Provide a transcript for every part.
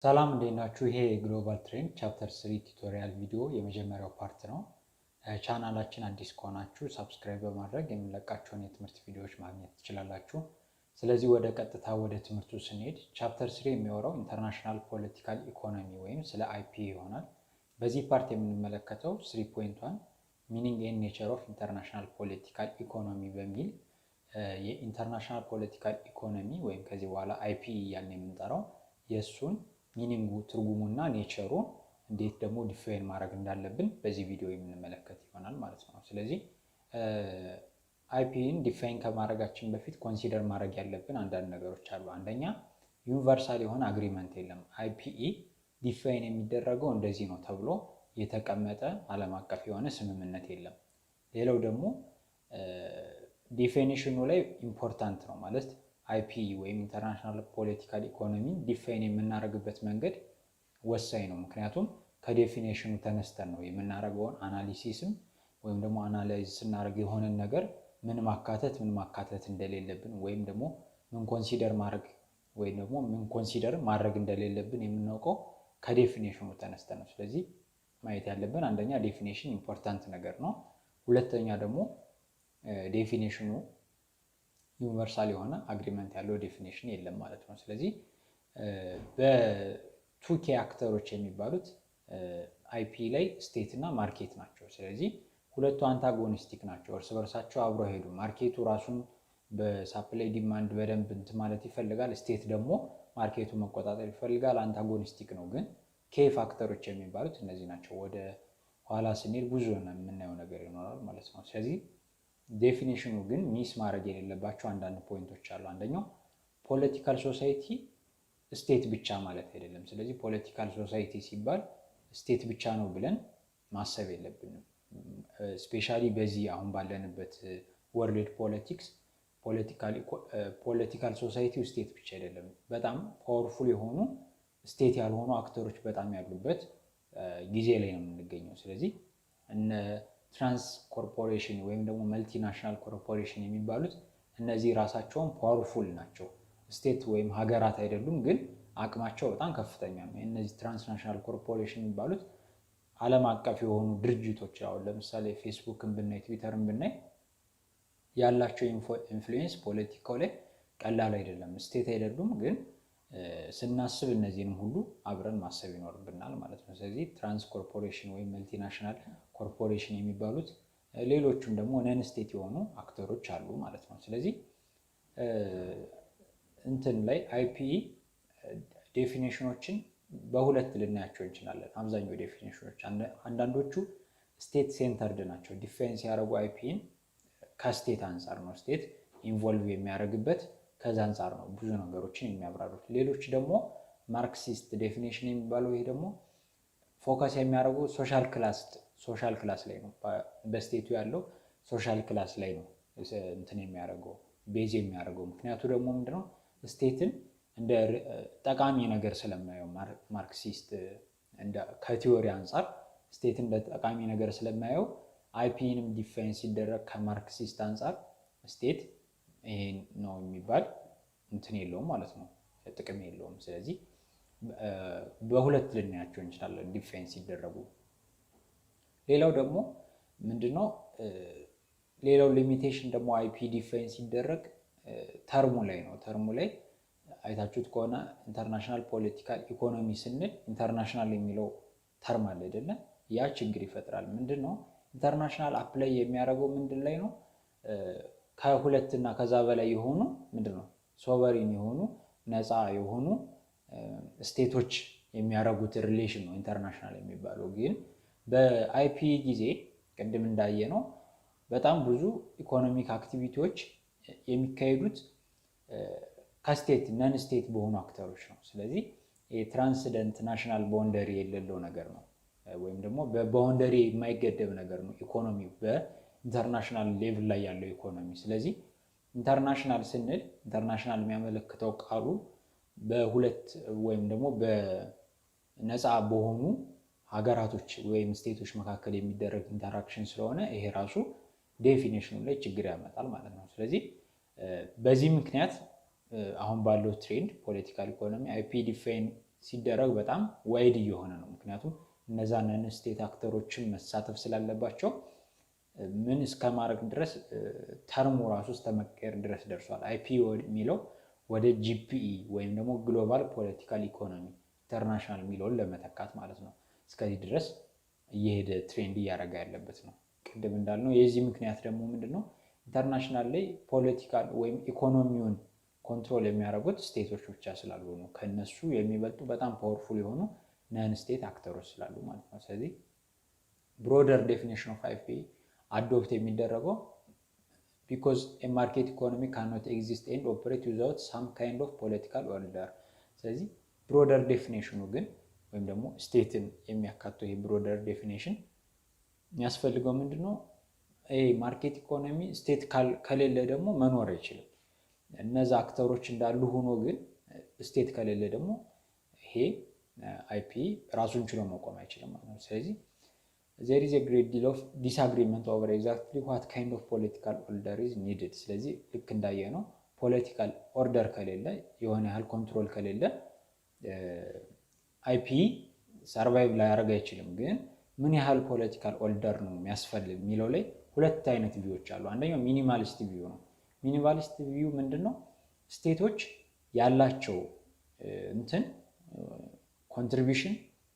ሰላም፣ እንዴት ናችሁ? ይሄ የ Global Trend chapter 3 tutorial ቪዲዮ የመጀመሪያው part ነው። ቻናላችን አዲስ ከሆናችሁ subscribe በማድረግ የምንለቃቸውን የትምህርት ቪዲዮዎች ማግኘት ትችላላችሁ። ስለዚህ ወደ ቀጥታ ወደ ትምህርቱ ስንሄድ chapter 3 የሚያወራው international political economy ወይም ስለ IPE ይሆናል። በዚህ part የምንመለከተው 3.1 meaning and nature of international political economy በሚል የ international political economy ወይም ከዚህ በኋላ IPE እያልን የምንጠራው የእሱን meaning ኡ፣ ትርጉሙና nature ኡ እንዴት ደግሞ define ማድረግ እንዳለብን በዚህ ቪዲዮ የምንመለከት ይሆናል ማለት ነው። ስለዚህ IPE ን define ከማድረጋችን በፊት consider ማድረግ ያለብን አንዳንድ ነገሮች አሉ። አንደኛ፣ universal የሆነ agreement የለም። IPE define የሚደረገው እንደዚህ ነው ተብሎ የተቀመጠ ዓለም አቀፍ የሆነ ስምምነት የለም። ሌላው ደግሞ definition ኑ ላይ important ነው፣ ማለት IPE ወይም international political economy define የምናደርግበት መንገድ ወሳኝ ነው። ምክንያቱም ከ definition ኑ ተነስተን ነው የምናደርገውን analysis ም ወይም ደግሞ analyze ስናደርግ የሆነን ነገር ምን ማካተት እንደሌለብን ወይም ደግሞ ምን consider ማድረግ ወይም ደግሞ ምን consider ማድረግ እንደሌለብን የምናውቀው ከ definition ኑ ተነስተን ነው። ስለዚህ ማየት ያለብን አንደኛ definition important ነገር ነው። ሁለተኛ ደግሞ definition ኑ universal የሆነ agreement ያለው definition የለም ማለት ነው። ስለዚህ በ two key actor ኦች የሚባሉት IPE ላይ state እና market ናቸው። ስለዚህ ሁለቱ antagonistic ናቸው፣ እርስ በርሳቸው አብረው አይሄዱም። Market ኡ ራሱን በ supply demand በደንብ እንትን ማለት ይፈልጋል። State ደግሞ market ኡ መቆጣጠር ይፈልጋል። Antagonistic ነው። ግን key factor ኦች የሚባሉት እነዚህ ናቸው። ወደ ኋላ ስንሄድ ብዙ የምናየው ነገር ይኖራል ማለት ነው። ስለዚህ definition ኑ ግን miss ማድረግ የሌለባቸው አንዳንድ point ኦች አሉ። አንደኛው political society state ብቻ ማለት አይደለም። ስለዚህ political society ሲባል state ብቻ ነው ብለን ማሰብ የለብንም። Especially በዚህ አሁን ባለንበት world politics political society state ብቻ አይደለም። በጣም powerful የሆኑ state ያልሆኑ actor ኦች በጣም ያሉበት ጊዜ ላይ ነው የምንገኘው። ስለዚህ እነ trans corporation ወይም ደግሞ multinational corporation የሚባሉት እነዚህ ራሳቸውን powerful ናቸው። State ወይም ሀገራት አይደሉም፣ ግን አቅማቸው በጣም ከፍተኛ ነው። እነዚህ transnational corporation የሚባሉት ዓለም አቀፍ የሆኑ ድርጅቶች፣ አሁን ለምሳሌ ፌስቡክን ብናይ፣ ትዊተርን ብናይ ያላቸው influence ፖለቲካው ላይ ቀላል አይደለም። State አይደሉም፣ ግን ስናስብ እነዚህንም ሁሉ አብረን ማሰብ ይኖርብናል ማለት ነው። ስለዚህ trans corporation ወይም multinational corporation የሚባሉት፣ ሌሎቹም ደግሞ non state የሆኑ actor ኦች አሉ ማለት ነው። ስለዚህ እንትን ላይ IPE definition ኦችን በሁለት ልናያቸው እንችላለን። አብዛኛው definition ኦች አንዳንዶቹ state centered ናቸው። Define ሲያደርጉ IPE ን ከ state አንጻር ነው። State involve የሚያደርግበት ከዛ አንጻር ነው ብዙ ነገሮችን የሚያብራሩት። ሌሎች ደግሞ Marxist definition የሚባለው፣ ይሄ ደግሞ focus የሚያደርጉ social class ላይ ነው። በ state ኡ ያለው social class ላይ ነው እንትን የሚያደርገው፣ base የሚያደርገው። ምክንያቱ ደግሞ ምንድነው? State ን እንደ ጠቃሚ ነገር ስለማየው፣ ማርክሲስት ከ theory አንጻር state ን እንደ ጠቃሚ ነገር ስለማየው IPE ንም define ሲደረግ ከማርክሲስት አንጻር state ይሄ ነው የሚባል እንትን የለውም ማለት ነው፣ ጥቅም የለውም። ስለዚህ በሁለት ልናያቸው እንችላለን define ሲደረጉ። ሌላው ደግሞ ምንድነው? ሌላው limitation ደግሞ IPE define ሲደረግ term ኡ ላይ ነው። Term ኡ ላይ አይታችሁት ከሆነ international political economy ስንል international የሚለው term አለ አይደለ? ያ ችግር ይፈጥራል። ምንድን ነው፣ international apply የሚያደርገው ምንድን ላይ ነው? ከሁለት እና ከዛ በላይ የሆኑ፣ ምንድን ነው፣ sovereign የሆኑ፣ ነፃ የሆኑ state ኦች የሚያደርጉት relation ነው international የሚባለው። ግን በ IPE ጊዜ ቅድም እንዳየነው በጣም ብዙ economic activity ዎች የሚካሄዱት ከ state non state በሆኑ actor ኦች ነው። ስለዚህ የ transcendent national boundary የሌለው ነገር ነው፣ ወይም ደግሞ በ boundary የማይገደብ ነገር ነው ኢኮኖሚው፣ በ international level ላይ ያለው ኢኮኖሚ። ስለዚህ international ስንል international የሚያመለክተው ቃሉ በሁለት ወይም ደግሞ በነፃ በሆኑ ሀገራቶች ወይም state ኦች መካከል የሚደረግ interaction ስለሆነ ይሄ ራሱ definition ኑ ላይ ችግር ያመጣል ማለት ነው። ስለዚህ በዚህ ምክንያት አሁን ባለው trend political economy IPE define ሲደረግ በጣም wide እየሆነ ነው። ምክንያቱም እነዛ non state actor ኦችን መሳተፍ ስላለባቸው ምን እስከ ማድረግ ድረስ term ኡ ራሱ እስከ መቀየር ድረስ ደርሷል። IPE የሚለው ወደ GPE ወይም ደግሞ global political economy international የሚለውን ለመተካት ማለት ነው። እስከዚህ ድረስ እየሄደ trend እያደረገ ያለበት ነው። ቅድም እንዳልነው የዚህ ምክንያት ደግሞ ምንድን ነው? International ላይ political ወይም ኢኮኖሚውን control የሚያደርጉት state ኦች ብቻ ስላልሆኑ ከነሱ የሚበልጡ በጣም powerful የሆኑ non state actor ኦች ስላሉ ማለት ነው። ስለዚህ broader definition of IPE adopt የሚደረገው ቢኮዝ ማርኬት ኢኮኖሚ ካኖት ኤግዚስት ኤንድ ኦፐሬት ዊዛውት ሳም ካይንድ ኦፍ ፖለቲካል ኦርደር። ስለዚህ broader definition ኑ ግን ወይም ደግሞ state ን የሚያካተው ይሄ broader definition የሚያስፈልገው ምንድን ነው? ይሄ market economy state ከሌለ ደግሞ መኖር አይችልም። እነዛ actor ኦች እንዳሉ ሆኖ ግን state ከሌለ ደግሞ ይሄ IPE ራሱን ችሎ መቆም አይችልም ማለት ነው። ስለዚህ there is great deal of disagreement over exactly what kind of political order is needed። ስለዚህ ልክ እንዳየነው political order ከሌለ፣ የሆነ ያህል control ከሌለ IPE survive ላያደርግ አይችልም። ግን ምን ያህል political order ነው የሚያስፈልግ የሚለው ላይ ሁለት አይነት view ዎች አሉ። አንደኛው minimalist view ነው። Minimalist view ምንድን ነው? State ኦች ያላቸው እንትን contribution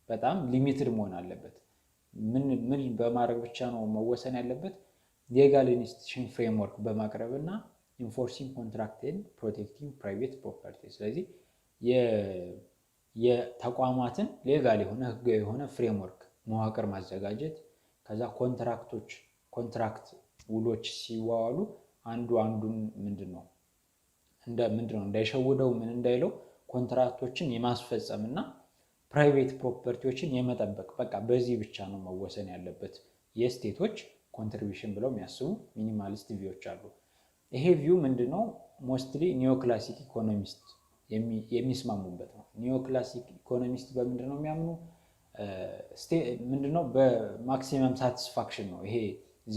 በጣም limited መሆን አለበት። ምን ምን በማድረግ ብቻ ነው መወሰን ያለበት? Legal institution framework በማቅረብ እና enforcing contract and protecting private property። ስለዚህ የተቋማትን legal የሆነ፣ ህጋዊ የሆነ framework መዋቅር ማዘጋጀት፣ ከዛ contract ኦች፣ contract ውሎች ሲዋዋሉ አንዱ አንዱን ምንድን ነው እንደ ምንድን ነው እንዳይሸውደው፣ ምን እንዳይለው contract ኦችን የማስፈጸም እና private property ዎችን የመጠበቅ፣ በቃ በዚህ ብቻ ነው መወሰን ያለበት የ state ኦች contribution ብለው የሚያስቡ minimalist view ዎች አሉ። ይሄ view ምንድነው? Mostly neoclassic economist የሚስማሙበት ነው። Neoclassic economist በምንድን ነው የሚያምኑ? ምንድነው? በ maximum satisfaction ነው። ይሄ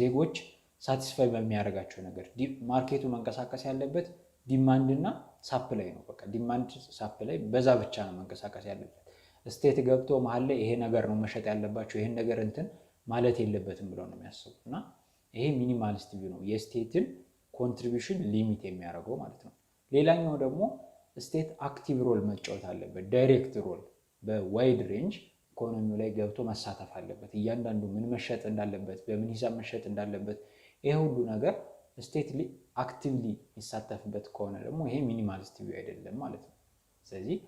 ዜጎች satisfy በሚያደርጋቸው ነገር market ኡ መንቀሳቀስ ያለበት demand እና supply ነው። በቃ demand supply በዛ ብቻ ነው መንቀሳቀስ ያለበት። State ገብቶ መሀል ላይ ይሄ ነገር ነው መሸጥ ያለባቸው፣ ይሄን ነገር እንትን ማለት የለበትም ብለው ነው የሚያስቡ። እና ይሄ minimalist view ነው፣ የ state ን contribution limit የሚያደርገው ማለት ነው። ሌላኛው ደግሞ state active role መጫወት አለበት፣ direct role በ wide range ኢኮኖሚው ላይ ገብቶ መሳተፍ አለበት። እያንዳንዱ ምን መሸጥ እንዳለበት፣ በምን ሂሳብ መሸጥ እንዳለበት፣ ይሄ ሁሉ ነገር state actively የሚሳተፍበት ከሆነ ደግሞ ይሄ minimalist view አይደለም ማለት ነው። ስለዚህ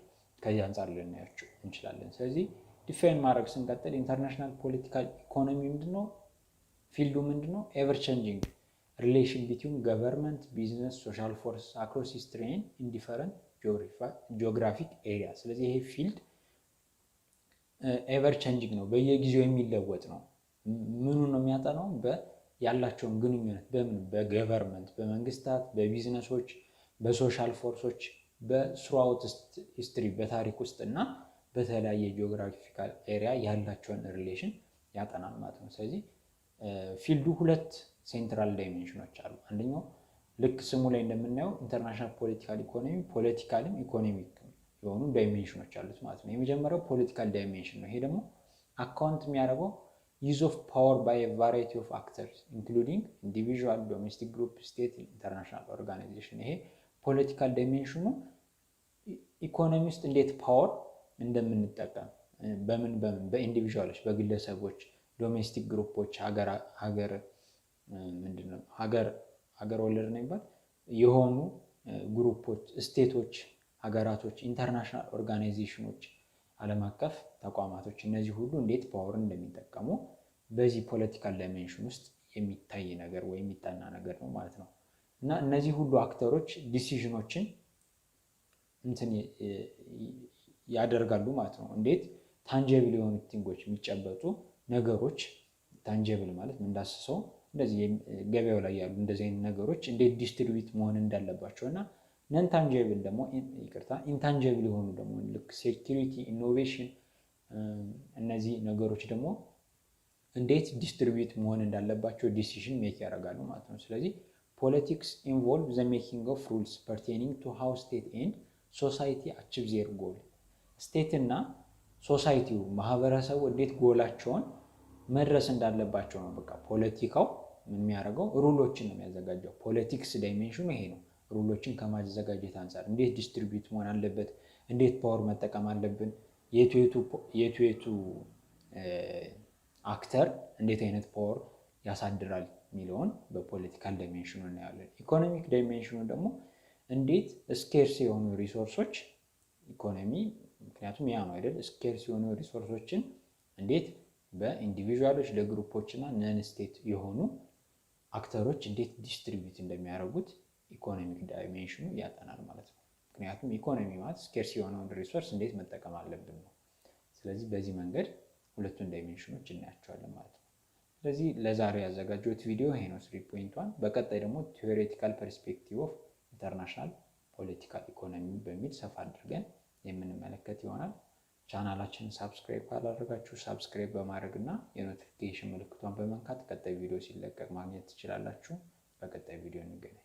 ከዚህ አንጻር ልናያቸው እንችላለን። ስለዚህ define ማድረግ ስንቀጥል international political economy ምንድነው? Field ኡ ምንድነው? Ever changing relation between government, business, social force across history in different geographic area። ስለዚህ ይሄ field ever changing ነው፣ በየጊዜው የሚለወጥ ነው። ምኑ ነው የሚያጠናው? ያላቸውን ግንኙነት በምን በ government፣ በመንግስታት፣ በቢዝነሶች፣ በ social force ኦች፣ በ throughout history፣ በታሪክ ውስጥ እና በተለያየ geographical area ያላቸውን relation ያጠናል ማለት ነው። ስለዚህ field ኡ ሁለት central dimension ኖች አሉ። አንደኛው ልክ ስሙ ላይ እንደምናየው international political economy political ም economic የሆኑ dimension ኖች አሉት ማለት ነው። የመጀመሪያው political dimension ነው። ይሄ ደግሞ account የሚያደርገው use of power by variety of actors including individual, domestic group, state, international organization። ይሄ political dimension ኑ ኢኮኖሚ ውስጥ እንዴት power እንደምንጠቀም፣ በምን በምን፣ በ individual ኦች፣ በግለሰቦች፣ domestic group ኦች፣ ሀገር ምንድነው ሀገር ሀገር ወለድ ነው የሚባል የሆኑ group ኦች፣ state ኦች፣ ሀገራቶች፣ international organization ኖች፣ ዓለም አቀፍ ተቋማቶች፣ እነዚህ ሁሉ እንዴት power ን እንደሚጠቀሙ በዚህ political dimension ውስጥ የሚታይ ነገር ወይም የሚጠና ነገር ነው ማለት ነው። እና እነዚህ ሁሉ actor ኦች decision ኖችን እንትን ያደርጋሉ ማለት ነው። እንዴት tangible የሆኑ thing ኦች፣ የሚጨበጡ ነገሮች፣ tangible ማለት ምንዳስሰው፣ እንደዚህ ገበያው ላይ ያሉ እንደዚህ አይነት ነገሮች እንዴት distribute መሆን እንዳለባቸው እና non tangible ደግሞ፣ ይቅርታ፣ intangible የሆኑ ደግሞ ልክ security፣ innovation፣ እነዚህ ነገሮች ደግሞ እንዴት distribute መሆን እንዳለባቸው decision make ያደርጋሉ ማለት ነው። ስለዚህ politics involve the making of rules pertaining to how state and society achieve their goal። State እና society ው ማህበረሰቡ እንዴት ጎላቸውን መድረስ እንዳለባቸው ነው። በቃ ፖለቲካው የሚያደርገው rule ኦችን ነው የሚያዘጋጀው። Politics dimension ኑ ይሄ ነው። Rule ኦችን ከማዘጋጀት አንጻር እንዴት distribute መሆን አለበት፣ እንዴት power መጠቀም አለብን፣ የቱ የቱ actor እንዴት አይነት power ያሳድራል የሚለውን በ political dimension ኑ እናያለን። Economic dimension ኑ ደግሞ እንዴት scarce የሆኑ resource ኦች፣ ኢኮኖሚ ምክንያቱም ያ ነው አይደል? Scarce የሆኑ resource ኦችን እንዴት በኢንዲቪዥዋሎች፣ ለግሩፖች እና non state የሆኑ actor ኦች እንዴት distribute እንደሚያደርጉት economic dimension ኑ ያጠናል ማለት ነው። ምክንያቱም ኢኮኖሚ ማለት scarce የሆነውን resource እንዴት መጠቀም አለብን ነው። ስለዚህ በዚህ መንገድ ሁለቱን dimension ኖች እናያቸዋለን ማለት ነው። ስለዚህ ለዛሬው ያዘጋጀሁት ቪዲዮ ይሄ ነው፣ 3.1። በቀጣይ ደግሞ theoretical perspective of international political economy በሚል ሰፋ አድርገን የምንመለከት ይሆናል። ቻናላችንን subscribe ካላደረጋችሁ subscribe በማድረግ እና የ notification ምልክቷን በመንካት ቀጣይ ቪዲዮ ሲለቀቅ ማግኘት ትችላላችሁ። በቀጣይ ቪዲዮ እንገናኝ።